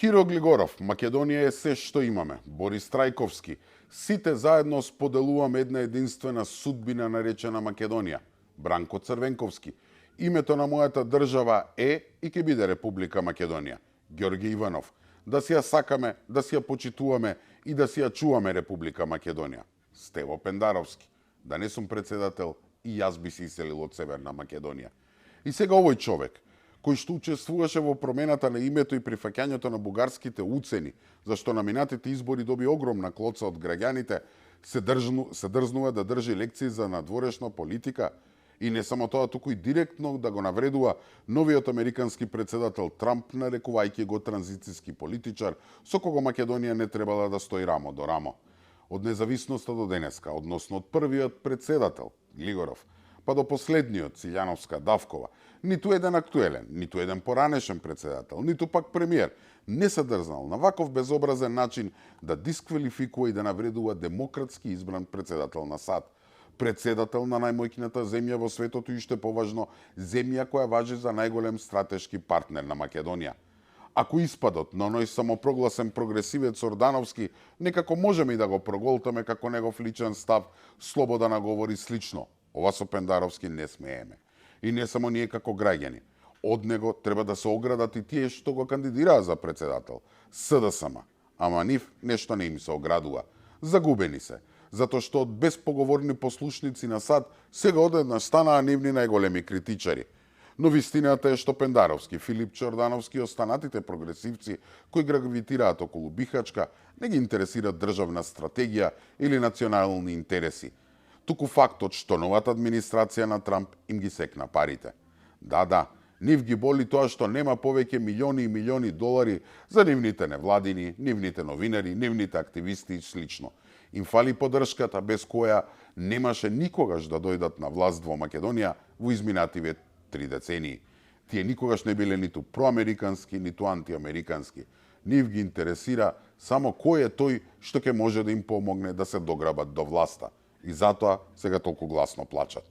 Киро Глигоров, Македонија е се што имаме. Борис Трајковски, сите заедно споделуваме една единствена судбина наречена Македонија. Бранко Црвенковски, името на мојата држава е и ќе биде Република Македонија. Ѓорги Иванов, да си ја сакаме, да си ја почитуваме и да си ја чуваме Република Македонија. Стево Пендаровски, да не сум председател и јас би се иселил од Северна Македонија. И сега овој човек, кој што учествуваше во промената на името и прифаќањето на бугарските уцени, зашто на минатите избори доби огромна клоца од граѓаните, се дрзнува да држи лекции за надворешна политика и не само тоа, туку и директно да го навредува новиот американски председател Трамп, нарекувајќи го транзицијски политичар, со кого Македонија не требала да стои рамо до рамо. Од независноста до денеска, односно од првиот председател, Глигоров, па до последниот, Цилјановска, Давкова, ниту еден актуелен, ниту еден поранешен председател, ниту пак премиер, не се дрзнал на ваков безобразен начин да дисквалификува и да навредува демократски избран председател на САД. Председател на најмоќната земја во светот и уште поважно, земја која важи за најголем стратешки партнер на Македонија. Ако испадот на оној самопрогласен прогресивец Ордановски, некако можеме и да го проголтаме како негов личен став, слобода на говор и слично. Ова со Пендаровски не смееме. И не само ние како граѓани. Од него треба да се оградат и тие што го кандидираа за председател. СДСМ. Ама нив нешто не им се оградува. Загубени се. Затоа што од безпоговорни послушници на САД сега одеднаш станаа нивни најголеми критичари. Но вистината е што Пендаровски, Филип Чордановски и останатите прогресивци кои гравитираат околу Бихачка не ги интересираат државна стратегија или национални интереси. Туку фактот што новата администрација на Трамп им ги секна парите. Да, нив ги боли тоа што нема повеќе милиони и милиони долари за нивните невладини, нивните новинари, нивните активисти и слично. Им фали поддршката без која немаше никогаш да дојдат на власт во Македонија во изминативе 3 децении. Тие никогаш не биле ниту проамерикански, ниту антиамерикански. Нив ги интересира само кој е тој што ќе може да им помогне да се дограбат до власта. И затоа сега толку гласно плачат.